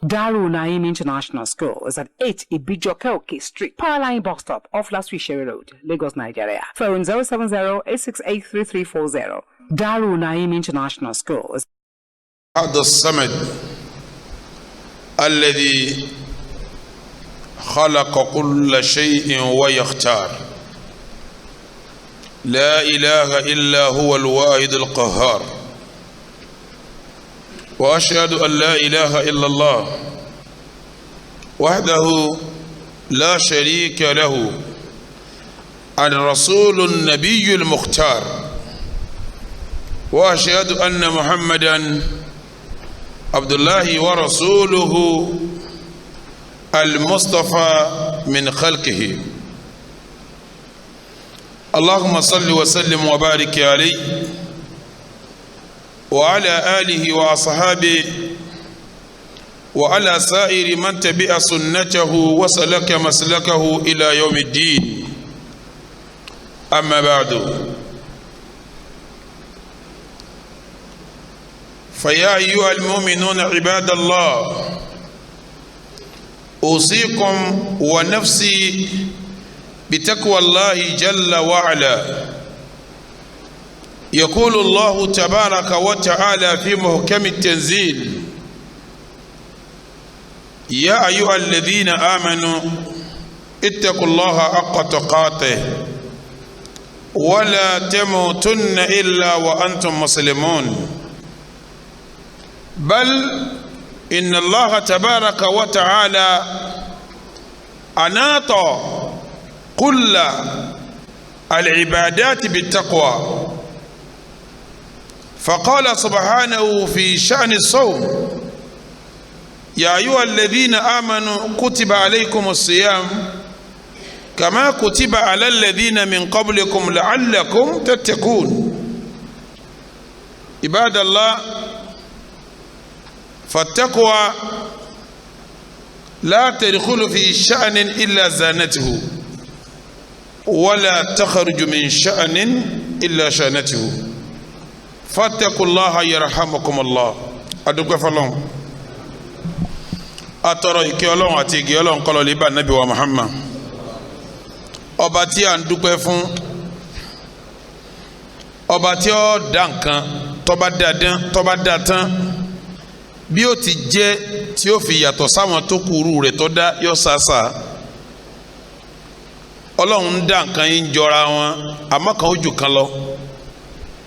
Darul Naim International School is at 8 Ibijoke Oke Street, Powerline Box Stop, off Last Sherry Road, Lagos, Nigeria. Phone 070-868-3340. Darul Naim International School is عبد الصمد الذي خلق كل شيء ويختار لا إله إلا هو الواحد القهار وأشهد أن لا إله إلا الله وحده لا شريك له الرسول النبي المختار وأشهد أن محمدًا عبد الله ورسوله المصطفى من خلقه اللهم صل وسلم وبارك عليه وعلى آله وأصحابه وعلى سائر من تبع سنته وسلك مسلكه إلى يوم الدين أما بعد فيا أيها المؤمنون عباد الله أوصيكم ونفسي بتقوى الله جل وعلا يقول الله تبارك وتعالى في محكم التنزيل يا أيها الذين آمنوا اتقوا الله حق تقاته ولا تموتن إلا وأنتم مسلمون بل إن الله تبارك وتعالى أناط كل العبادات بالتقوى فقال سبحانه في شأن الصوم يا أيها الذين آمنوا كتب عليكم الصيام كما كتب على الذين من قبلكم لعلكم تتقون عباد الله فالتقوى لا تدخل في شأن إلا زانته ولا تخرج من شأن إلا شأنته فاتقوا الله يرحمكم الله adúpẹ́ fọ́lọ́run atọrọ ìkẹ́ Ọlọ́run àti ìgẹ́ Ọlọ́run kó lọ lè bá Nábì wa Muhammad ọba tí a ń dúpẹ́ fún ọba tí ó dá nǹkan tó bá dá dán tó bá dá tán bí ó ti jẹ́ tí ó fi yàtọ̀ sáwọn tó kúrú rẹ̀ tó dá yọ sàásà Ọlọ́run ń dá nǹkan yín jọra wọn àmọ́ kan ó jù kan lọ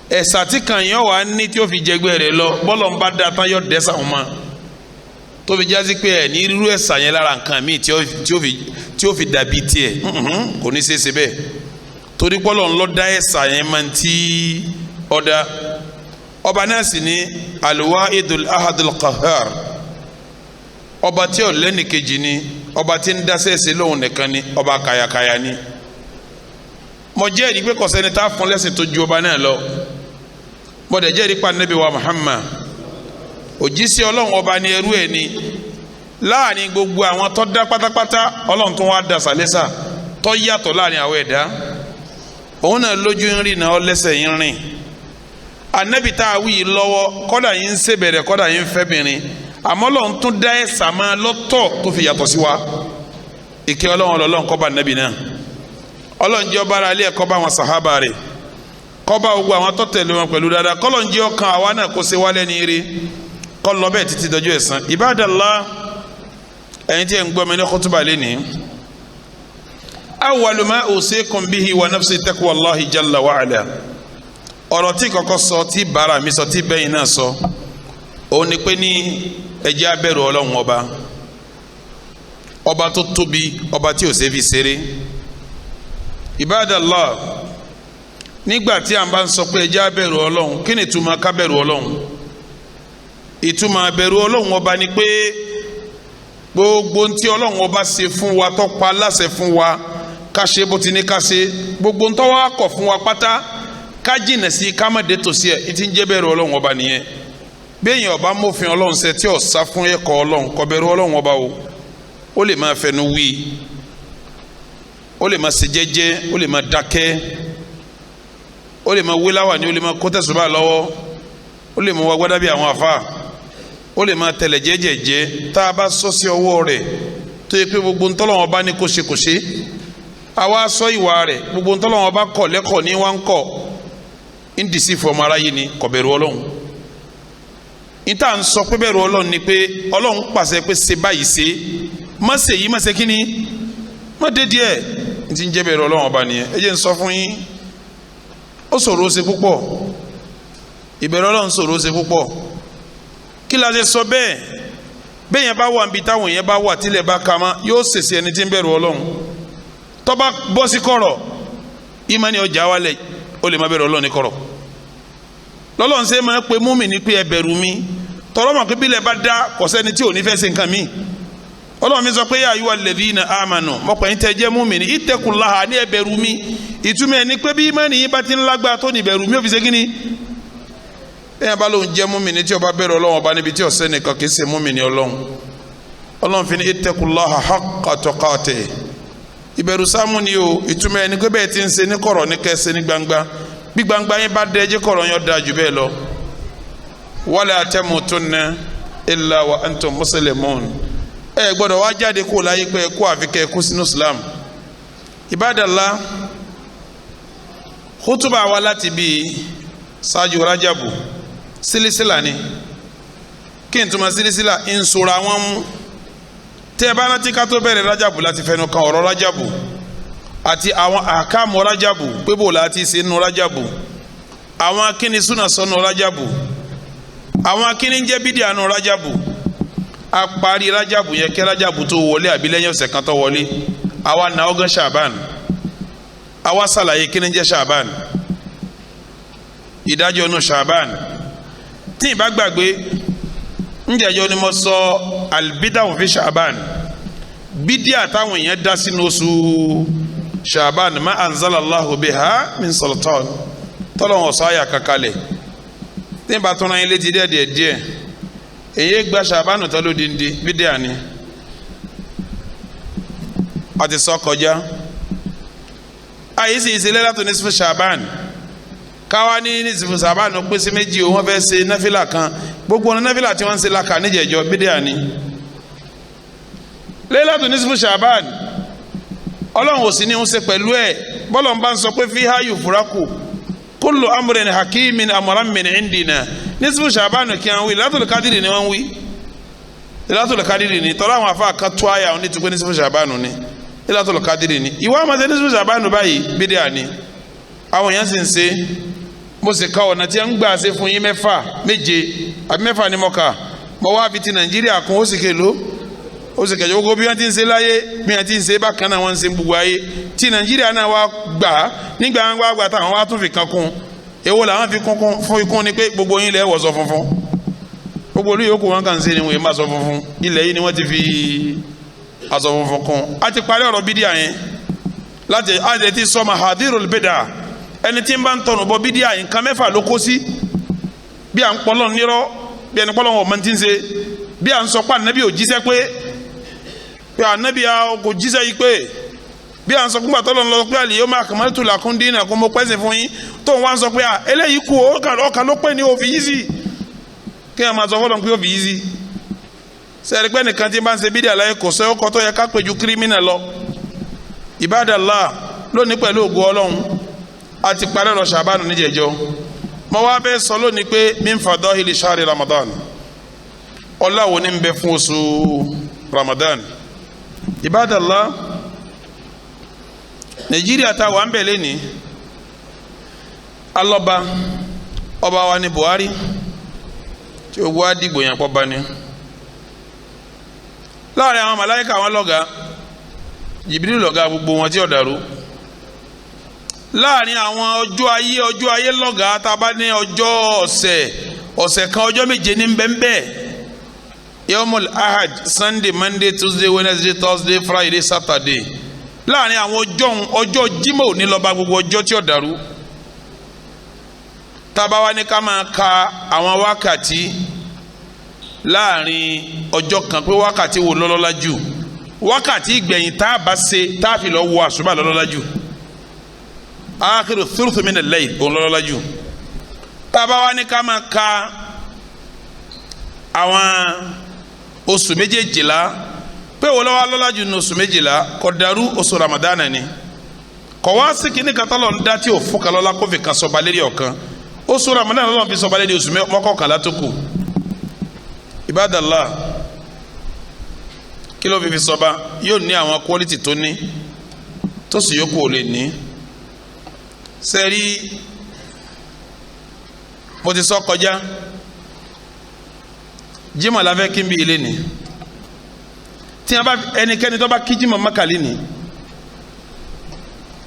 ẹ̀sà tí kan yẹn wà ní tí ó fi jẹgbẹ́ rẹ̀ lọ bọ́lọ̀ ń bá dá tán yọ dẹ́sà wọn mọ́ tó fi jásí pé ẹ̀ ní irú ẹ̀sà yẹn lára nǹkan míì tí ó fi dàbí tiẹ̀ kò ní ṣeéṣe bẹ́ẹ̀ torí pọ́lọ̀ ń lọ dá ẹ̀sà yẹn máa ń tí ọ̀dà ọba náà sì ní Al-Wahidul Ahadul Qahhar ọba tí ò lẹ́nìkejì ni ọba tí ń dáṣẹ́ sí lóhùn nìkan ni ọba kàyàkàyà ni mo jẹ́rìí pé kò sẹ́ni tá a fún lẹ́sìn tó ju ọba náà lọ mo dẹ̀ jẹ́rìí pa Nábì wa Muhammad òjíṣẹ́ Ọlọ́run ọba ni ẹrú ẹ̀ ni láàrin gbogbo àwọn tó dá pátápátá Ọlọ́run tó wá da sàlẹ́sà tó yàtọ̀ láàrin àwọn ẹ̀dá òun náà lójú ń rìn náà ọ lẹ́sẹ̀ yín rìn Ànábì tá a wí yìí lọ́wọ́ kọ́dà yín ń ṣèbẹ̀rẹ̀ kọ́dà yín ń fẹ́bìnrin àmọ́ Ọlọ́run tún dá ẹ̀sà máa lọ́tọ̀ tó fi yàtọ̀ sí wa ìkẹ́ Ọlọ́run Ọlọ́run kó bá Ànábì náà Ọlọ́run jẹ́ ọba ara ilé ẹ̀kọ́ bá àwọn sàhábà rẹ̀ kó bá gbogbo àwọn tó tẹ̀lé wọn pẹ̀lú dáadáa kọ́lọ́run jẹ́ ọkàn àwa náà kó ṣe wálé ní ire kó lọ bẹ́ẹ̀ títí dọjọ́ ẹ̀san. Ibadallah ẹ̀yin tí ẹ̀ ń gbọ́ mi ní khutuba lẹ́ni awwalu ma usikum bihi wa nafsi taqwallahi jalla wa ala ọ̀rọ̀ tí kọ́kọ́ sọ tí bàrà mi sọ tí bẹ́yìn náà sọ òun ni pé ní ẹ jẹ́ á bẹ̀rù Ọlọ́run ọba ọba tó tóbi ọba tí ò ṣe fi ṣeré. Ibadallah nígbà tí a bá ń sọ pé ẹ jẹ́ á bẹ̀rù Ọlọ́run kí ni ìtumọ̀ ká bẹ̀rù Ọlọ́run? Ìtumọ̀ ìbẹ̀rù Ọlọ́run ọba ni pé gbogbo ntí Ọlọ́run ọba ṣe fún wa, tó pa láṣẹ fún wa, ká ṣe bó ti ní ká ṣe. Gbogbo ntọ́ wa kọ̀ fún wa pátá, ká jìnà sí, ká má dé tòsí ẹ̀. Ìtí ń jẹ́ bẹ̀rù Ọlọ́run ọba nìyẹn. Bẹ́ẹ̀yàn ọba mọ́fin Ọlọ́run ṣe, tí ò sá fún ẹ̀kọ́ Ọlọ́run, kò bẹ̀rù Ọlọ́run ọba o. Ó lè máa fẹnu wí, ó lè máa ṣe jẹ́jẹ́, ó lè máa dákẹ́, ó lè máa wé láwàní, ó lè máa kó tẹ̀sùbá lọ́wọ́, ó lè máa wá gbádá bí àwọn àfa, ó lè máa tẹ̀lẹ̀ jẹ́jẹ́jẹ́. Tá a bá sọ sí ọwọ́ rẹ̀ tó yẹ pé gbogbo ntọ́lọ́wọ́n bá ní kó ṣe, kó ṣe. Àwa sọ ìwà rẹ̀, gbogbo ntọ́lọ́wọ́n bá kọ̀ lẹ́kọ̀ọ́ ní wá ń kọ̀ ń dì sí fún ọmọ aráyé ni, kò bẹ̀rù Ọlọ́run. Níta ń sọ pé bẹ̀rù Ọlọ́run ni pé Ọlọ́run pàṣẹ pé ṣe báyìí, ṣe má ṣe yìí, má ṣe kíni, má dé díẹ̀. Ní ti ń jẹ́ bẹ̀rù Ọlọ́run ọba nìyẹn. Ẹ jẹ́ ń sọ fún yín, ó ṣòro ó ṣe púpọ̀. Ìbẹ̀rù Ọlọ́run ṣòro ó ṣe púpọ̀. Kí la ṣe sọ bẹ́ẹ̀? Bẹ́ẹ̀ yẹn bá wà níbi táwọn yẹn bá wà, tílẹ̀ bá ka mọ́, yóò ṣèṣe ẹni tí ń bẹ̀rù Ọlọ́run. Tó bá bọ́ sí kọ̀rọ̀, ìmánì ọjà wálẹ̀, ó lè má bẹ̀rù Ọlọ́run ní kọ̀rọ̀. Lọ́lọ́run ṣe máa ń pe múmi ní pé ẹ bẹ̀rù mi, tọrọ mọ̀ pé bílẹ̀ bá dá, kò sẹ́ni tí ò ní fẹ́ ṣe nǹkan mi. Ọlọ́run mi sọ pé yā ayyuhalladhīna āmanū, mọ̀pẹ́ yín tẹ́ jẹ́ múmi ní, ittaqullāha, ní ẹ bẹ̀rù mi. Ìtumọ̀ ẹ̀ ni pé bí ìmánì yín bá ti ń lágbára tó, ní ìbẹ̀rù mi ò fi ṣe kíni. Bẹ́ẹ̀ bá lóun jẹ́ múmi ní, tí ó bá bẹ̀rù Ọlọ́run ọba níbi tí ọ̀sẹ́ nìkan, kì í ṣe múmi ní Ọlọ́run. Ọlọ́run fi ní ittaqullāha haqqa tuqātih. Ìbẹ̀rù sámú ni o. Ìtumọ̀ ẹ̀ ni pé bẹ́ẹ̀ ti ń ṣe ní kọ̀rọ̀ ní kẹ́ ṣe ní gbangba. Bí gbangba yín bá dẹ́, jẹ́ kọ̀rọ̀ yín ó dáa jù bẹ́ẹ̀ lọ. Wala tamutunna illa wa antum muslimun. Ẹ gbọ́dọ̀ wá jáde kó láyé pé ẹ kó, àfi kẹ́ ẹ kú sínú Islam. Ibadallah, khutuba wa láti bí ṣáájú Rajabu, sílísílà ni. Kí n túmọ̀ sílísílà? Ń sora wọn mú. Tẹ́ ẹ bá rántí, ká tó bẹ̀rẹ̀ Rajabu láti fẹnu kan ọ̀rọ̀ Rajabu àti àwọn àkàmù Rajabu, pé bò láti ṣe nínú Rajabu, àwọn akíní súnà sọnù Rajabu, àwọn akíní jẹ́ bídíà nù Rajabu. A parí Rajabu yẹn kí Rajabu tó wọlé, àbí lẹ́yìn ọ̀sẹ̀ kan tó wọlé. Àwa na ọgán Ṣàbán, àwa ṣàlàyé kíní jẹ́ Ṣàbán, ìdájọ́ nù Ṣàbán. Tí ìbá gbàgbé ńjẹjọ ni mo sọ albidawu fi Ṣàbán, bídíà táwọn èèyàn dá sínú oṣù Ṣàbán, ma anzalallahu biha min sultan, tọ́lọ́wọ́n sọ àyà kankalẹ̀. Tí ìbá tún ra yín létí díẹ̀ díẹ̀ díẹ̀, èyí gba Ṣàbán tó lódindi, bídíà ni, a ti sọ kọjá. Àyè sì ìṣẹ̀lẹ̀ látò ní sífù Ṣàbán, káwá ní sífù Ṣàbán pín sí méjì o, wọ́n fẹ́ ṣe náfìlà kan. Gbogbo ọ̀nà náfìlà tí wọ́n ń ṣe la kà níjẹ̀jọ́, bídíà ni. Lẹ́látò ní sífù Ṣàbán, Ọlọ́run ò sì ní ń ṣe pẹ̀lú ẹ̀. Bọ́lọ̀ ń bá ń sọ pé fiha yufraku kullu amrin hakimin amran min indina, ní sífù Ṣàbán kí wọ́n wí, Lailatul Qadri ni wọ́n wí. Lailatul Qadri ni tọ́lá. Àwọn afa kan tó àyà wọn ní tukú ní sífù Ṣàbán ni Lailatul Qadri ni. Ìwà àmọ́tẹ́ ní sífù Ṣàbán báyìí, bídíà ni. Àwọn èèyàn sì ń ṣe. Mo sì ka ọ̀nà tí a ń gbà ṣe fún yín, mẹ́fà, méje àbí mẹ́fà ni mo kà. Mo wá fi ti Nàìjíríà kún, ó sì kèló, ó sì kẹjọ. Gbogbo bí wọ́n ti ń ṣe láyé, bí wọ́n ti ń ṣe bákan náà wọ́n ń ṣe gbogbo ayé. Tí Nàìjíríà náà wá gbà á, nígbà wọn wá gbà táwọn wá tún fi kan kún. Èwo làwọn fi kún kún fún ikún? Ni pé gbogbo yín lẹ wọ̀ṣọ funfun. Gbogbo olú yòókù wọn kàn ń ṣe ni wọ́n yẹn má sọ funfun. Ilẹ̀ yìí ni wọ́n ti fi aṣọ funfun kún. A ti parí ọ̀rọ̀ bídíà yẹn láti àti ti sọ mahadirul bidà. Ẹni tí ń bá ń tọ̀nù bọ bídíà, nǹkan mẹ́fà ló kó sí: bí à ń pọlọ́ nírọ́, bí ẹni pọlọ́ wọn ò mọ ti ń ṣe, bí à ń sọ pé ànábì ò jíṣẹ́, pé ànábì kò jíṣẹ́ yìí, pé bí à ń sọ kúgbà tọ́lọ́ lọ pé al-yawma akmaltu lakum dinakum, mo pẹ́sẹ̀ fún yín, tó ń wá ń sọ pé eléyìí kú, ọkàn ló pè ní òfin yìí sí. Kí ẹ máa sọ fọlọ́n pé òfin yìí sí sẹ́ẹ̀rì pé nìkan tí ń bá ń ṣe bídíà láyé, kò sọ ọkọ̀ tó yẹ ká pè ju criminal lọ. Ibadallah, lónìí pẹ̀lú ògo Ọlọ́run, a ti parí ọ̀rọ̀ Ṣàbánu níjẹ̀jọ́. Mo wá fẹ́ sọ lónìí pé min fadaili shahri Ramadan, ọlá wo ni ń bẹ fún oṣù Ramadan? Ibadallah, Nàìjíríà ta wà ń bẹ̀ lẹ́ni, alọ́ba. Ọba wa ni Buhari, tí o wá dìgbò yẹn pọ̀ bá ní láàrin àwọn màláíkà, àwọn lọ́gàá Jìbìrì, lọ́gàá gbogbo wọn tí ó dàrú. Láàrin àwọn ọjọ́ ayé, ọjọ́ ayé lọ́gàá. Tá a bá ní ọjọ́ ọ̀sẹ̀, ọ̀sẹ̀ kan ọjọ́ 7 ní bẹ́ńbẹ́. Yomul Ahad, Sunday, Monday, Tuesday, Wednesday, Thursday, Friday, Saturday. Láàrin àwọn ọjọ́ ọjọ́ Jímọ̀ òní lọ́ba gbogbo ọjọ́ tí ó dàrú. Tábà wá ní ká máa ka àwọn wákàtí láàrin ọjọ́ kan pé wákàtí wo lọ́lọ́lá jù, wákàtí ìgbẹ̀yìn tá a bá ṣe tá a fi lọ wọ àṣùbà lọ́lọ́lá jù, akhiru thuluthu min al-layl òun lọ́lọ́lá jù. Tábà wá ní ká máa ka àwọn oṣù méjèèjìlá pé wọ́n lọ́wọ́ lọ́lá jù ní oṣù méjìlá, kò dàrú, oṣù Ramadana ni. Kò wá sí kíní kan tọ́lọ̀ ń dá tí ò fún kalọ́lá kó fi kan sọba lérí ọ̀kan. Oṣù Ramadana lọ́wọ́ fi sọba lérí oṣù mọ́kànlá tó kù. Ibadallah, kí ló fi sọba? Yóò ní àwọn quality tó ní tó sì yókù ò lè ní. Sẹ́rí mo ti sọ kọjá, Jímọ̀ la fẹ́ kí n bí ilé ni. Tí a bá ẹnikẹ́ni tó bá kí Jímọ̀ Mákàlí ni,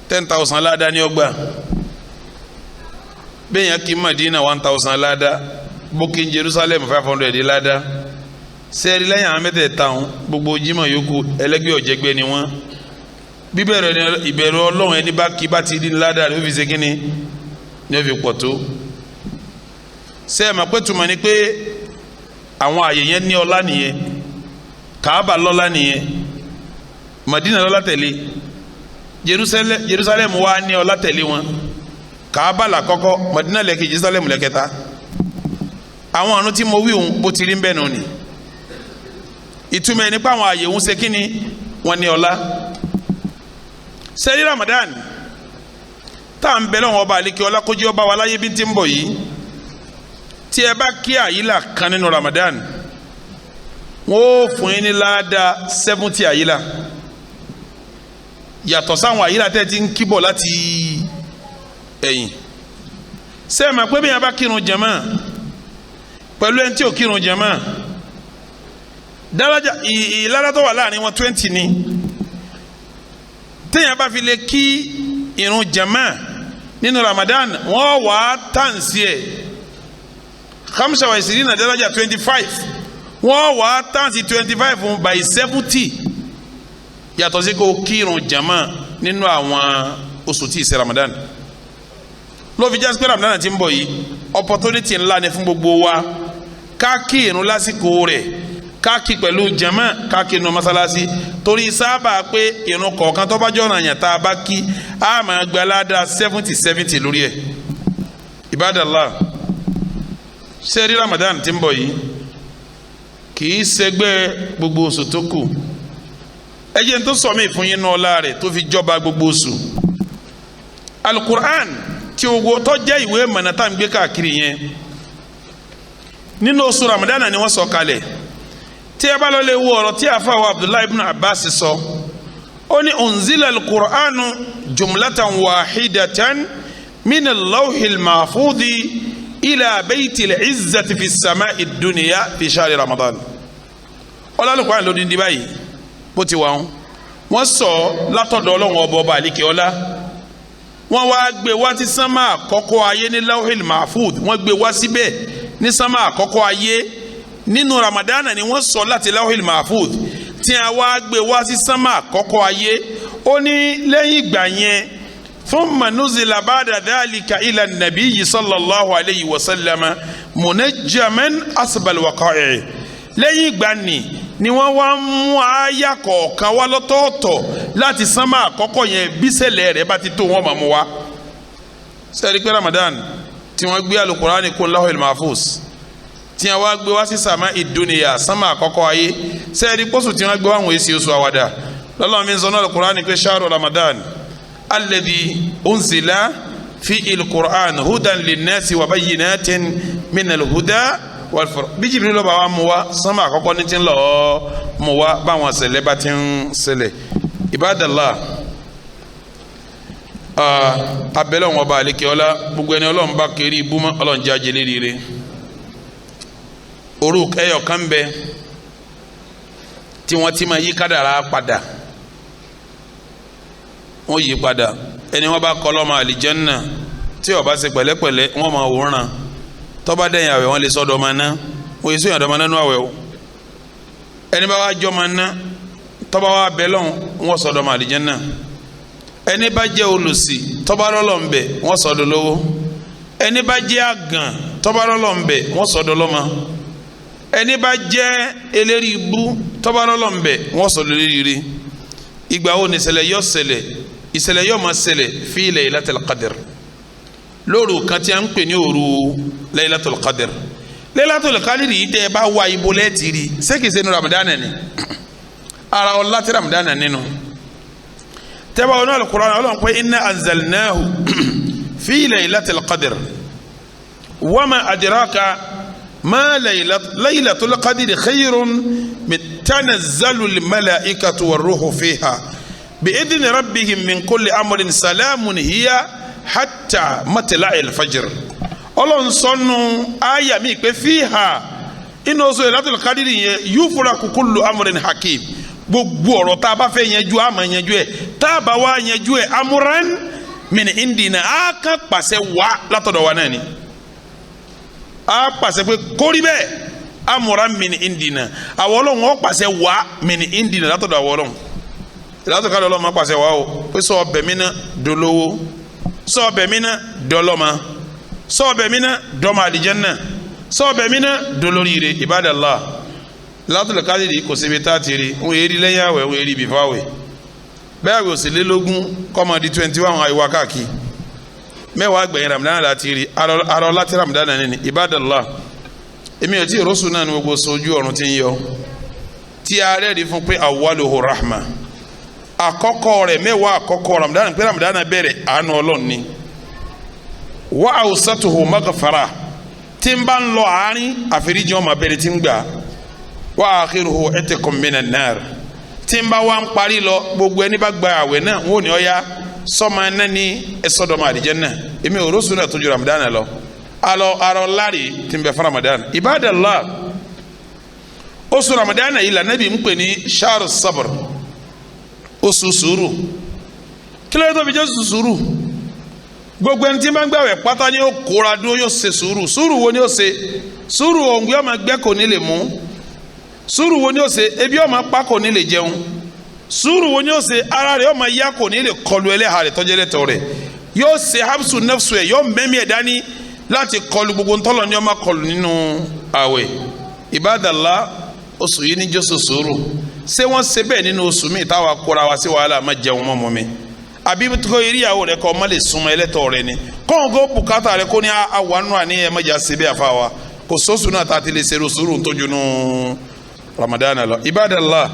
10,000 láàdá ní ọgbà. Bẹ́ẹ̀ yẹn kí Madina, 1,000 láàdá. Bókè Jerusalem, 500 láàdá. Sẹ́ẹ̀rí lẹ́yìn àwọn mẹ́tẹ̀ẹ̀ta ọ̀hún, gbogbo Jímọ̀ yòókù ẹlẹ́gbẹ́ ọ̀jẹ̀gbẹ́ ni wọ́n. Bíbẹ̀rẹ̀ ìbẹ̀rù Ọlọ́run, ẹni bá kí bá ti di ládàá rẹ̀ ó fi ṣe kínní ni ó fi pọ̀ tó. Sẹ́ẹ̀ mà pé tùmọ̀ ni pé àwọn àyè yẹn ní ọlá nìyẹn. Kaaba lọ́lá nìyẹn, Madina lọ́lá tẹ̀lé, Jerusalem wà ní ọlá tẹ̀lé wọn. Kaaba là kọ́kọ́, Madina lẹ́kẹ̀, Jerusalem lẹ́kẹta. Àwọn àrùn tí mo wí òun bó ti rí bẹ́ẹ̀ nù ni. Ìtumọ̀ ẹni pé àwọn àyè òun ṣe kíni, wọn ní ọlá. Sẹ́rí Ramadan tá à ń bẹ lọ́wọ́ ọba àlekè ọlá kójú ọba wa láyé bí ti ń bọ̀ yìí, tí ẹ bá kí àyílà kan nínú Ramadan, wọ́n ó fún yín ní láàdá 70 àyílà, yàtọ̀ sáwọn àyílà tẹ́ ti ń kíbọ̀ láti ẹ̀yìn. Sẹ́ẹ̀ mà pé bí yẹn bá kírun jàmá pẹ̀lú ẹni tí ò kírun jàmá, daraja ìlànà tó wà láàrin wọn 20 ni. Téèyàn bá fi lè kí irun jàmá nínú Ramadan, wọ́n wà á tàǹsì ẹ̀ khamsa wa isirina daraja, 25. Wọ́n wà á tàǹsì 25 by 70, yàtọ̀ sí kó kírun jàmá nínú àwọn oṣù tí ì ṣe Ramadan. Ló fi jásí pé Ramadan ti ń bọ̀ yìí, opportunity ńlá ni fún gbogbo wa ká kí irun lásìkò rẹ̀, ká kí pẹ̀lú jàmá, ká kí inú mọ́sálásí, torí sábà pé irun kọ̀ọ̀kan tó bá jọ̀nà yàn tá a bá kí, a máa gba ládàá 70 70 lórí ẹ̀. Ibadallah, sẹ́rí Ramadan tí ń bọ̀ yìí kì í ṣẹgbẹ́ gbogbo oṣù tó kù. Ẹ jẹ́ n tó sọ mí fún yín náà ọlá rẹ̀ tó fi jọba gbogbo oṣù. Alukur'an tí owó tó jẹ́ ìwé mọ̀nà tá à ń gbé káàkiri yẹn, nínú oṣù Ramadan ni wọ́n sọ kalẹ̀. Tí ẹ bá lọ lè wo ọ̀rọ̀ tí àfa wa Abdullahi ibn Abbas sọ, ó ní unzila alukur'anu jumlatan wahidatan min al-lawhil mahfudhi ila baytil izzati fi sama'i dunya fi shahri Ramadan. Ọlọ́lùkọ́ ló dín báyìí bó ti wà ń wọ́n sọ látọ̀dọ̀ Ọlọ́run ọba ọba àlìkè ọlá. Wọ́n wá gbé wá sí sánmà àkọ́kọ́ ayé ní lawhil mahfudh. Wọ́n gbé wá síbẹ̀ ní sánmà àkọ́kọ́ ayé nínú Ramadan ni wọ́n sọ láti lawhil mahfudh tí a wá gbé wá sí sánmà àkọ́kọ́ ayé. Ó ní lẹ́yìn ìgbà yẹn, thumma nuzila ba'da dhalika ila nabiyyi sallallahu alayhi wa sallama munajjaman asbal waqa'i. Lẹ́yìn ìgbà ni wọ́n wá mú àyà kọ̀ọ̀kan wá lọ́tọ̀ọ̀tọ̀ láti sánmà àkọ́kọ́ yẹn, bísẹ̀lẹ̀ rẹ̀ bá ti tó wọ́n máa mú wá. Sẹ́ẹ̀rí pé Ramadan tí wọ́n gbé alukurani kó lawhil mahfuz tí wọ́n wá gbé wá sí sàmà ìdúnìyà, sánmà àkọ́kọ́ ayé, sẹ́ẹ̀rí pósù tí wọ́n gbé wá àwọn èsì oṣù àwàdà lọ́lọ́run mi ń sọ náà alukurani pé shahru Ramadan alladhi unzila fi il-Qur'an hudan linnasi wa bayyinatin minal huda wàlfọ̀rọ̀. Bí Jibril lọ́ba wa mú wa sánmà àkọ́kọ́ ní ti ń lọ mú wa báwọn ṣẹlẹ̀ bá ti ń ṣẹlẹ̀. Ibadallah, abẹ́lẹ̀ wọn ọba àlekè ọlá, gbogbo ẹni Ọlọ́run bá kiri ibú mọ́, Ọlọ́run jẹ́ ajẹ́lé rire. Òru ẹyọ kan bẹ tí wọ́n ti máa yí kádàrá padà, wọ́n yí padà. Ẹni wọ́n bá kọ́ lọ́mọ àlìjẹ́nnà tí ó bá ṣe pẹ̀lẹ́pẹ̀lẹ́, wọ́n máa wòran. Tọ́ba dẹ̀yìn àwẹ̀, wọ́n lè sọ́dọ̀ ọmọ náà. Wọ́n yìí sọ̀yìn ọ̀dọ́ ọmọ náà nú àwẹ̀ o. Ẹni bá wá jọ́ ma ná tọ́ba wá bẹ lọ́hùn, wọ́n sọ̀dọ̀ ma àlìjánnà. Ẹni bá jẹ́ olùsì, tọ́ba lọ́lọ́ ń bẹ̀, wọ́n sọ̀dọ̀ lówó. Ẹni bá jẹ́ àgàn, tọ́ba lọ́lọ́ ń bẹ̀, wọ́n sọ̀dọ̀ lọ́mọ. Ẹni bá jẹ́ eléri ibú, tọ́ba lọ́lọ́ ń bẹ̀, wọ́n sọ̀dọ̀ léríire. Ìgbà wo ni ìṣẹ̀lẹ̀ yọ ṣẹlẹ̀? Ìṣẹ̀lẹ̀ yọ máa ṣẹlẹ̀ fi Laylatul Qadr, lóru kan tí a ń pè ní òru Laylatul Qadr. Laylatul Qadr yìí, tẹ́ ẹ bá wá ibo lẹ́ẹ̀tì rí, ṣé kìí ṣe ní Ramadan ni? Ara ọlá tí Ramadan nínú tẹ́bà wọn Al-Qur'an, Ọlọ́run pé inna anzalnahu fi Laylatul Qadr wa ma adraka ma Laylatul Qadr khayrun min tanazzalu al-malaikatu war-ruhu fiha bi'idhni rabbihim min kulli amrin salamun hiya hatta matla'il fajr. Ọlọ́run sọnù àyà mi pé fiha, inú oṣù Laylatul Qadr yẹn, yufraku kullu amrin hakim. Gbogbo ọ̀rọ̀ tá a bá fẹ́ yanjú, a máa yanjú ẹ̀. Tá a bá wá yanjú ẹ̀, amran min indina, a kan pàṣẹ wá látọ̀dọ̀ wa náà ni. A pàṣẹ pé kórí bẹ́ẹ̀, amran min indina, àwọn Ọlọ́run ó pàṣẹ wá, min indina, látọ̀dọ̀ àwọn Ọlọ́run. Látọ̀dọ̀ káàdọ̀ Ọlọ́run máa pàṣẹ wá o pé sọ ọbẹ̀ mi náà dolówó, sọ ọbẹ̀ mi náà dọlọ́mọ, sọ ọbẹ̀ mi náà dọ́mọ àlìjánnà, sọ ọbẹ̀ mi náà dolóríire. Ibadallah, Laylatul Qadr kò síbi tá a ti rí. Ń eri lẹ́yìn àwẹ̀, ń eri bìfọ́ àwẹ̀. Bẹ́ẹ̀ àwẹ̀ òsèlélógún kọ́mọ di 21, àìwá káàkiri 10 gbẹ̀yìn Ramadan láti rí. Arọ láti Ramadan nínú. Ibadallah, èmi ò tí ì rọ́ṣù náà ní gbogbo sojú ọ̀run tí ń yọ tí a rẹ́ẹ̀rí fún pé awwaluhu rahma, àkọ́kọ́ rẹ̀, 10 àkọ́kọ́ Ramadan, pé Ramadan bẹ̀rẹ̀, àánú Ọlọ́run ni. Wa awsatuhu maghfara, tí ń bá ń lọ àárín, àforíjì ọmọ abẹ́rẹ́ tí ń gbà. Wa akhiruhu itqun minan nar, tí ń bá wá ń parí lọ, gbogbo ẹni bá gba àwẹ̀ náà, wọn ò ní ọ̀ya sọ́mọ náà ní ẹ̀sọ́dọ̀mọ àlìjánnà. Èmi ò rọ́ṣù náà tó ju Ramadan lọ. Alọ arọ láre tí ń bẹ fún Ramadan. Ibadallah, oṣù Ramadan yìí la Nábì ń pè ní shahru sabr, oṣù sùúrù. Kí ló dé tó fi jẹ́ oṣù sùúrù? Gbogbo ẹni tí ń bá ń gbàwẹ̀ pátá ni ó kóra dúró, yóò ṣe sùúrù. Sùúrù wo ni ó ṣe? Sùúrù òǹgbẹ ọmọ gbẹ kò ní lè mú. Sùúrù wo ni ó ṣe? Ebi ọmọ pa, kò ní lè jẹun. Sùúrù wo ni ó ṣe? Ara rẹ̀ ọmọ ya, kò ní lè kọlu ẹlẹ́hà rẹ̀ tọ́jú ẹlẹ́tọ̀ rẹ̀. Yóò ṣe habsu nafsu ẹ̀, yóò mẹ́mí ẹ̀ dání láti kọlu gbogbo ntọ́lọ̀ ní ọmọ kọlu nínú àwẹ̀. Ibadallah, oṣù yìí ní jọ́sọ̀ sùúrù. Ṣé wọ́n ṣe bẹ́ẹ̀ nínú oṣù míì táwa kóra wa sí wàhálà, má jẹun mọ́ mọ́ mi, àbí kò ìyàwó rẹ̀ kọ́ ọmọ lè súnmọ́ ẹlẹ́tọ̀ rẹ̀ ni kóhun kó bùkátà rẹ̀ kó ní àwọn àní ẹ̀ mọ̀jà ṣe bẹ́ẹ̀ àfa wa? Kò sóṣù náà tá a ti lè ṣerú sùúrù tójú nù Ramadan lọ. Ibadallah,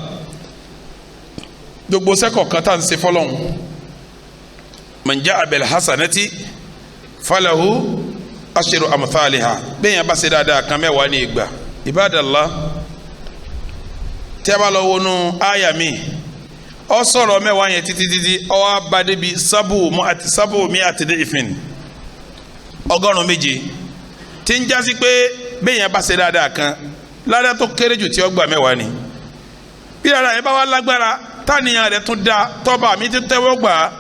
gbogbo sẹ́kọ̀ kan tá à ń ṣe fọlọ́hún, man ja'a bil hasanati falahu ashru amthaliha, bẹ́ẹ̀ yẹn bá ṣe dáadáa kan, 10 ní ìgbà. Ibadallah, tí a bá lọ wọnú àyà mi, ọ sọ̀rọ̀ 10 yẹn títí títí, ọ wá bá débi sábò mi àti dé ìfìn 700, tí ń jásí pé bẹ́ẹ̀ yẹn bá ṣe dáadáa kan, ládàá tó kéré jù tí ó gbà, 10 ni. Bí dáadáa yẹn bá wà lágbára, táníyàn rẹ̀ tún dá, tọ́ba mi ti tẹ́wọ́ gbà,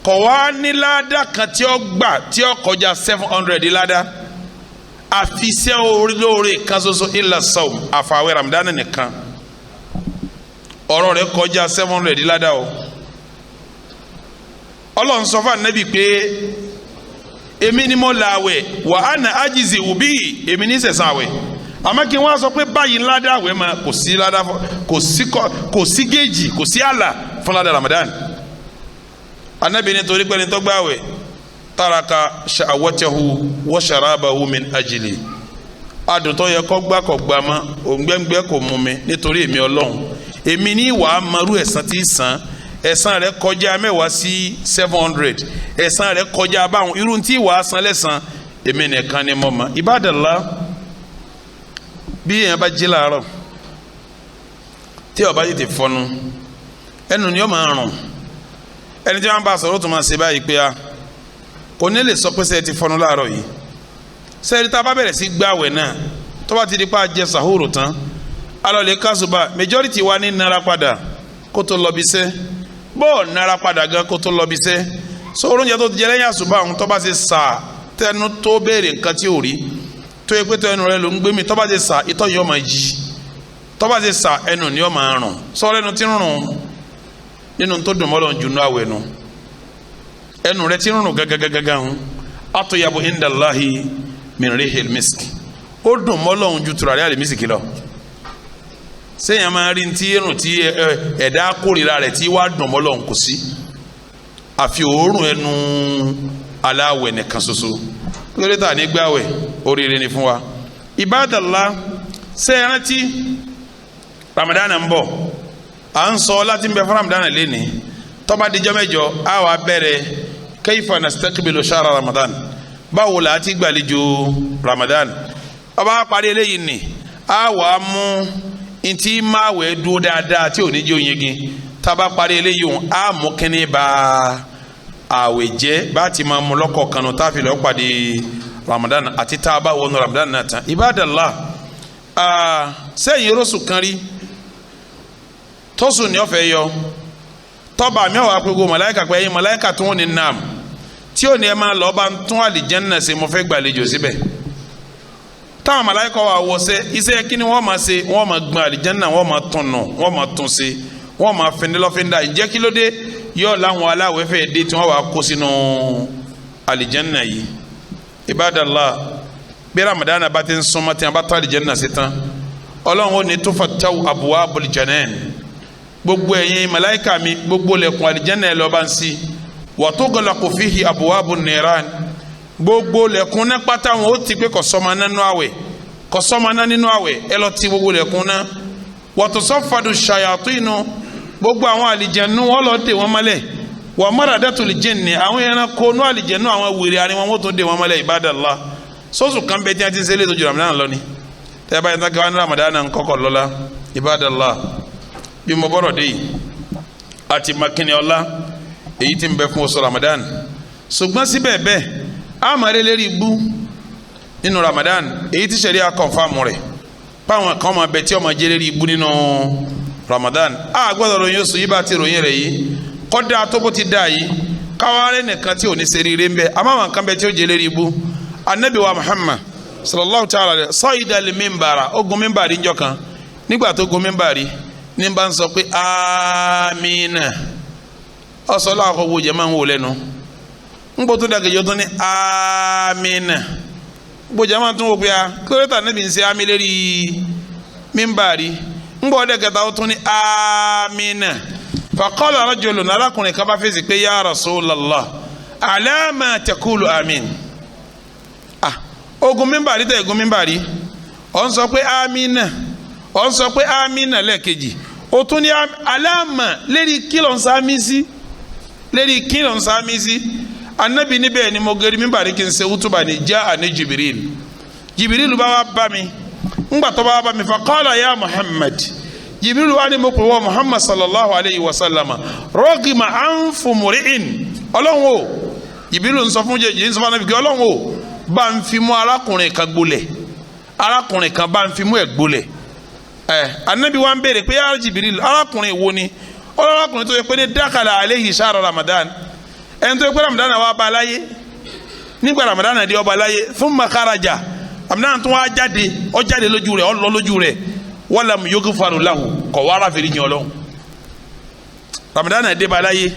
kọ̀ wá ní ládàá kan tí ó gbà tí ó kọjá 700 ládàá, àfi iṣẹ́ olóore kan ṣoṣo, illa sawm, àfàwẹ̀ Ramadan nìkan. Ọ̀rọ̀ rẹ̀ kọjá 700 ládàá o. Ọlọ́run sọ fún Ànábì pé èmi ni mo làwẹ̀, wa ana ajzi bihi, èmi ní sẹ̀sán àwẹ̀. Àmọ́ kí wọ́n sọ pé báyìí ládàá àwẹ̀ ma, kò sí ládàá, kò sí géèjì, kò sí àlà fún ládàá Ramadan. Ànábì nítorí pé ẹni tó gbààwẹ̀, taraka sha'awatahu wa sharabahu min ajli, adùn tó yẹ kó gbà kó gbà mọ́, òǹgbẹ́ngbẹ́ kò mú mi nítorí èmi Ọlọ́run, èmi ní wàá marú ẹ̀san tí san. Ẹ̀san rẹ̀ kọjá 10 sí 700. Ẹ̀san rẹ̀ kọjá báwọn. Irú tí wàá san lẹ́san, èmi nìkan ni mo mọ̀. Ibadallah, bí èèyàn bá jí láàárọ̀ tí ó bá tètè fọnu, ẹnu ni ó máa rùn. Ẹni tí wọ́n bá sọ̀rọ̀ tó máa ṣe báyìí pé a kò ní lè sọ pé sẹ́ẹ̀ ti fọnu láàárọ̀ yìí. Sẹ́ẹ̀rí tá a bá bẹ̀rẹ̀ sí gbàwẹ̀ náà, tó bá ti di pa jẹ sàhóòrò tán, alọ́lẹ̀ kásùbà, majority wa ní nara padà kó tó lọ bí sẹ́ bọ́ọ̀ nara padà gan kó tó lọ bí sẹ́. So oúnjẹ tó ti jẹ lẹ́yìn àsùbà ọ̀hún, tó bá ṣe sà tẹnu tó béèrè nǹkan tí ò rí, tó yẹ pé tẹnu rẹ ló ń gbé mi, tó bá ṣe sà, ìtọ́ yóò máa jí. Tó bá ṣe sà, ẹnu ni ó máa rùn. Sọ́ọ́rọ́ ẹnu tí ń rùn nínú tó dùn mọ́lọ́ jù nú àwẹ̀ nu. Ẹnu rẹ tí ń rùn gágágágá ń atyabu indallahi min rihil misk, ó dùn mọ́lọ́ ju tùràrí àlè mísìkì lọ. Sẹ́yìn máa rí ti irun tí ẹ̀dá kórìíra rẹ̀ tí wàá dùn mọ́lọ́? Kò sí, àfi òórùn ẹnu aláwẹ̀ nìkan ṣoṣo. Lórí ta ní gbàwẹ̀, oríire ni fún wa. Ibadallah, ṣé ẹ rántí Ramadan ń bọ̀? À ń sọ láti ń bẹ fún Ramadan lẹ́ni. Tó bá dijọ́ 8, á wà bẹ̀rẹ̀ kayfa nastaqbilu shahra Ramadan, báwo la ti gbàlejò Ramadan. Ọba parí eléyìí ni á wà mú ntí máwẹ̀ dúró dáadáa tí ò ní jẹ́ òyìnbí. Tá a bá parí eléyìí òun, á mú kínní bá àwẹ̀ jẹ́, bá ti máa mú lọ́kọ̀ kanu tá a fi lọ́ọ́ pàdé Ramadan àti tá a bá wọnú Ramadan náà tán. Ibadallah, sẹ́yìn rọ́ṣù kan rí tọ́sùn ní ọ̀fẹ́ yọ tọ́ba mi àwọn apẹ̀gbọ́ màláíkà pé ẹ̀yin màláíkà tó ń ní nam tí ò ní ẹ máa lọ́ọ́ bá ń tún àlìjẹ́nnà ṣe, mo fẹ́ gbàlejò síbẹ̀. Táwọn màláíkà wà wọṣẹ́ iṣẹ́ kí ni wọ́n máa ṣe? Wọ́n máa gbọ́n àlìjẹ́nnà, wọ́n máa tún nù, wọ́n máa tún ṣe, wọ́n máa fẹ́ni lọ́fíńdà. Ǹjẹ́ kí ló dé? Yóò láwọn aláwẹ̀ fẹ́ dé tí wọ́n wà kó sínú àlìjẹ́nnà yìí. Ibadallah, bí Ramadan bá ti ń súnmọ́ tí wọ́n bá tún àlìjẹ́nnà ṣe tán, Ọlọ́run ó ní tufattahu abwabul janan, gbogbo ẹ̀yin màláíkà mi, gbogbo lẹ̀kùn àlìjẹ́nnà ẹ̀ lọ́ọ́ bá ń ṣí. Wa tughlaqu fihi abwabun niran, gbogbo lẹ̀kùn náà pátá wọn ó ti pé kò sọ́mọ náà nínú àwẹ̀, kò sọ́mọ náà nínú àwẹ̀, ẹ lọ ti gbogbo lẹ̀kùn náà. Wa tusaffadu shayatinu, gbogbo àwọn àlìjẹ̀nu wọn lọ dè wọ́n mọ́lẹ̀. Wa maradatul jinni, àwọn ẹranko nú àlìjẹ̀nu, àwọn wèrè àárín wọn, wọ́n tún dè wọ́n mọ́lẹ̀. Ibadallah, sọ́sù kan bẹ́ẹ̀ tí wọ́n ti ń ṣe létò ju Ramadan lọ ni tẹ́ báyìí tán kí wọ́n ní Ramadan náà ń kọ́kọ́ lọ́la. Ibadallah, bí mo bọ́rọ̀ dé yìí àti makini ọlá èyí tí ń bẹ fún oṣù Ramadan, ṣùgbọ́n síbẹ̀ bẹ́ẹ̀ àmàlẹ́ lérí ibú nínú Ramadan, èyí tí sẹ̀ríà confirm rẹ̀ báwọn kan máa bẹ tí ọmọ jẹ́ lérí ibú nínú Ramadan. A gbọ́dọ̀ ròyìn oṣù yìí bá ti ròyìn rẹ̀ yìí kọ́dà tó bó ti dà yìí, káwárẹ́ nìkan tí ò ní ṣe rere ń bẹ, àmọ́ àwọn kan bẹ tí ó jẹ́ lérí ibú. Anabi wa Muhammad sallallahu ta'ala alayhi sa'ida li mimbara, ó gun mímbàrí njọ́ kan. Nígbà tó gun mímbàrí ní bá ń sọ pé amina, ọsọ lọ́wọ́ wo jẹ́ máa ń wò lẹ́nu ńgbọ́ tó dàgẹ́jọ́ tó ní amina, gbogbo jẹ́ máa tún wò pé a kílódé níbi ń ṣe àmì lérí mímbàrí? Ńgbọ́ ọdẹ kẹta, ó tún ní amina. Faqala rajulun, arákùnrin kan bá fèsì pé ya Rasulallah, ala ma taqulu amin? Ah, ogun mímbàrí tẹ̀ ogun mímbàrí, ọ̀ ń sọ pé amina, ọ̀ ń sọ pé amina lẹ́ẹ̀kejì, ó tún ní aláàmà, lérí kí ló ń sáámi sí? Lérí kí ló ń sáámi sí? Anabi níbẹ̀ ni mo gẹ̀rí mímbàrí kí n ṣe wútúbà ní já àní Jibril. Jibril bá wá bá mi. Ńgbà tó bá wá bá mi, faqala ya Muhammad, Jibril wá ní mo pè wọ́n Muhammad sallallahu alayhi wa sallam, rọ́gìmà anfu muri'in, Ọlọ́run o, Jibril ń sọ fún jẹ́ ń sọ fún anabi kí Ọlọ́run o bá ń fi mú arákùnrin kan gbolẹ̀, arákùnrin kan bá ń fi mú ẹ̀ gbolẹ̀. Ẹ anabi wa ń béèrè pé ya Jibril, arákùnrin wo ni? Ọlọ́kùnrin tó yẹ pé ní dakala aleyhi shahra Ramadan, ẹni tó yẹ pé Ramadan wà bá láyé, nígbà Ramadan di ọba láyé, thumma kharaja, Ramadan tó wá jáde, ó jáde lójú rẹ̀, ó lọ lójú rẹ̀, walam yughfaru lahu, kọ̀ wá ara fèrè yín Ọlọ́run. Ramadan dé bá láyé,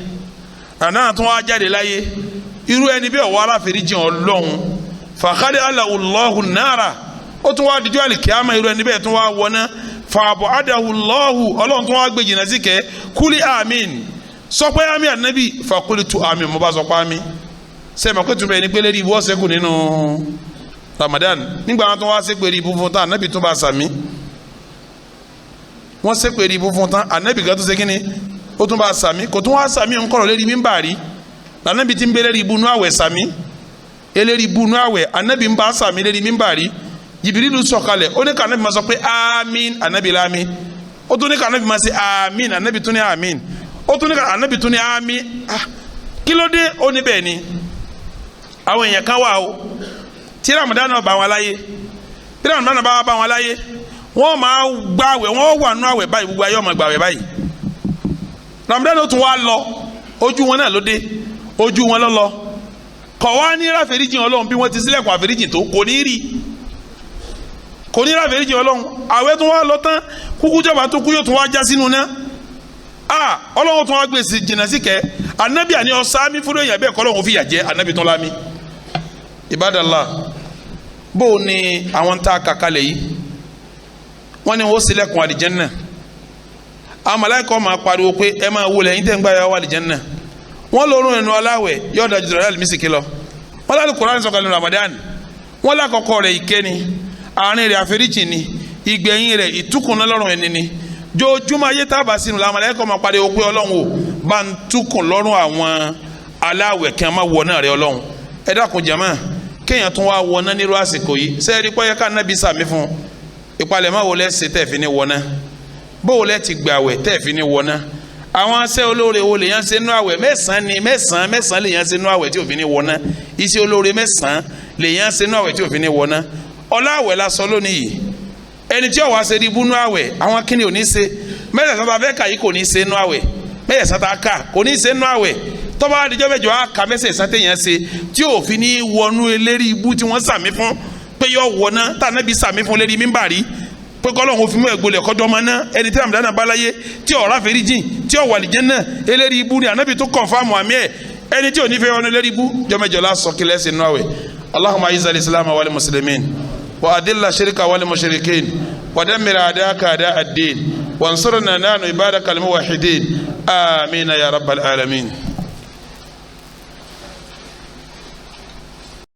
Ramadan tó wá jáde láyé, irú ẹni bí ọ̀wọ́ ara fèrè yín Ọlọ́run. Faqad alahu Allahu nara, ó tún wá dijọ́ àlìkíyàmá, irú ẹni bẹ́ẹ̀ tún wá wọná. Fàbọ̀ adahu Allahu, Ọlọ́run tún wá gbé jìnnà sí kẹ́. Kúlí àmín, sọ pé àmín. Ànábì faqultu àmín, mo bá sọ pé àmín. Sẹ́mi pé túnbẹ̀ ní pé lérí ibú ọ̀sẹ̀ kù nínú Ramadan? Nígbà wọn tún wá sí pé ibú fún tán, ànábì tún bá sàmí. Wọ́n ṣe pé ibú fún tán, ànábì kan tó ṣe kínní, ó tún bá sàmí. Kò tún wá sàmí ńkọ̀rọ̀ lérí mímbàrí lànàbì tí ń bẹ lérí ibú nú àwẹ̀ sàmí, eléri ibú nú àwẹ̀, ànábì ń bá sàmí lérí mímbàrí. Jìbìrìlù sọ̀kalẹ̀, ó ní ká ànábì máa sọ pé àmín, ànábì lámín. Ó tún ní ká ànábì máa ṣe àmín, ànábì tún ní àmín. Ó tún ní ká ànábì tún ní àmín. Ah, kí ló dé? Ó ní bẹ́ẹ̀ ni, àwọn èèyàn kan wà o tí Ramadan náà bá wọn láyé. Tí Ramadan náà bá wọn láyé, wọ́n máa gbààwẹ̀, wọ́n wà nú àwẹ̀ báyìí, gbogbo ayé ó máa gbààwẹ̀ báyìí. Ramadan ó tún wá lọ, ojú wọn náà ló dé, ojú wọn lọ lọ, kọ̀ wá ní ráfẹ́ríjì Ọlọ́run. Bí wọ́n ti sílẹ̀kùn àfẹ́ríjì tó, kò ní rí. Kò ní láfẹ̀ẹ́jì Ọlọ́run. Àwẹ̀ tó wá lọ tán, kúkú jọba tó kú yóò tún wá já sínú náà. A Ọlọ́run tún wá gbé sí jìnnà sí kẹ́ anabi àní ọ̀sámi fúnra èèyàn bẹ́ẹ̀ kọ́ Ọlọ́run fi yà jẹ́ anabi tún lámi. Ibadallah, bó o ní àwọn tá a kà kalẹ̀ yìí, wọ́n ní wọ́n ṣílẹ̀kùn àlìjẹ́nnà. Àwọn màláíkà máa pariwo pé ẹ máa wọlé ẹ̀yin tẹ́ ń gbà yà wà àlìjẹ́nnà. Wọ́n lọ́rùn ẹnu aláwẹ̀ yóò dájú tó rẹ̀ mísìkì lọ. Wọ́n lálẹ́ Kùránì sọ̀kalẹ̀ ní Ramadan. Wọ́n lákọ̀ọ́kọ́ rẹ̀ ìkẹ́ni, àárín rẹ̀ àforíjì ni, ìgbẹ̀yìn rẹ̀ ìtúkùnná lọ́rùn ẹni ni. Jojúmọ́ ayé tá a bá sínú làwọn màláíkà máa pariwo pé Ọlọ́run o, bá ń túkùn lọ́rùn àwọn aláwẹ̀ kí wọ́n má wọ náà rẹ̀ Ọlọ́run. Ẹ dákun jàmá, kéèyàn tún wá wọ náà nírú àsìkò yìí, sẹ́ẹ̀rí pọ́yẹ́ ká nábì sàmì fún un? Ìpalẹ̀mọ́ wo lẹ́ ṣe tẹ̀ fi ní wọ náà? Bó wo lẹ́ ti gbàwẹ̀ tẹ̀ fi ní wọ náà? Àwọn aṣẹ́ olóore wo lèyàn ṣe nú àwẹ̀? Mẹ́sàn-án ni, mẹ́sàn-án, mẹ́sàn-án lèyàn ṣe nú àwẹ̀ tí ò fi ní wọ náà. Iṣẹ́ olóore mẹ́sàn-án lèyàn ṣe nú àwẹ̀ tí ò fi ní wọ náà. Ọlá àwẹ̀ la sọ lónìí yìí. Ẹni tí ó wá ṣe ibú nú àwẹ̀, àwọn kíni ò ní ṣe? Mẹ́sàn-án tá a fẹ́ kà yìí kò ní ṣe nú àwẹ̀. Mẹ́sàn-án tá a kà kò ní ṣe nú àwẹ̀. Tọ́ba àdìjọ́ mẹ́jọ á ka mẹ́sàn-án téèyàn ṣe tí ò fi ní wọnú eléri ibú tí wọ́n sàmí fún pé yọ wọná, tá ànábì sàmí fún lérí mímbàrí pé kọ́lọ́hún fi mú ẹ̀gbọ́lẹ̀ kọjọ́ ọmọ náà. Ẹni tí Ramadan bá láyé tí ọ̀rá fèrè jìn tí ọ̀wà àlìjẹ́ náà, eléri ibú ni ànábì tó kọ̀nfàmù àmì ẹ̀. Ẹni tí ò ní fẹ́ wọnú eléri ibú, jọmẹjọ la sọ kílẹ̀ sí nínú àwẹ̀. Allahumma a'izzal islam wal muslimin wa adilla shirka wal mushrikin wa dammir a'daka a'da ad-din wansurna nahnu ibadaka al muwahhidin. Amina ya rabbal alamin.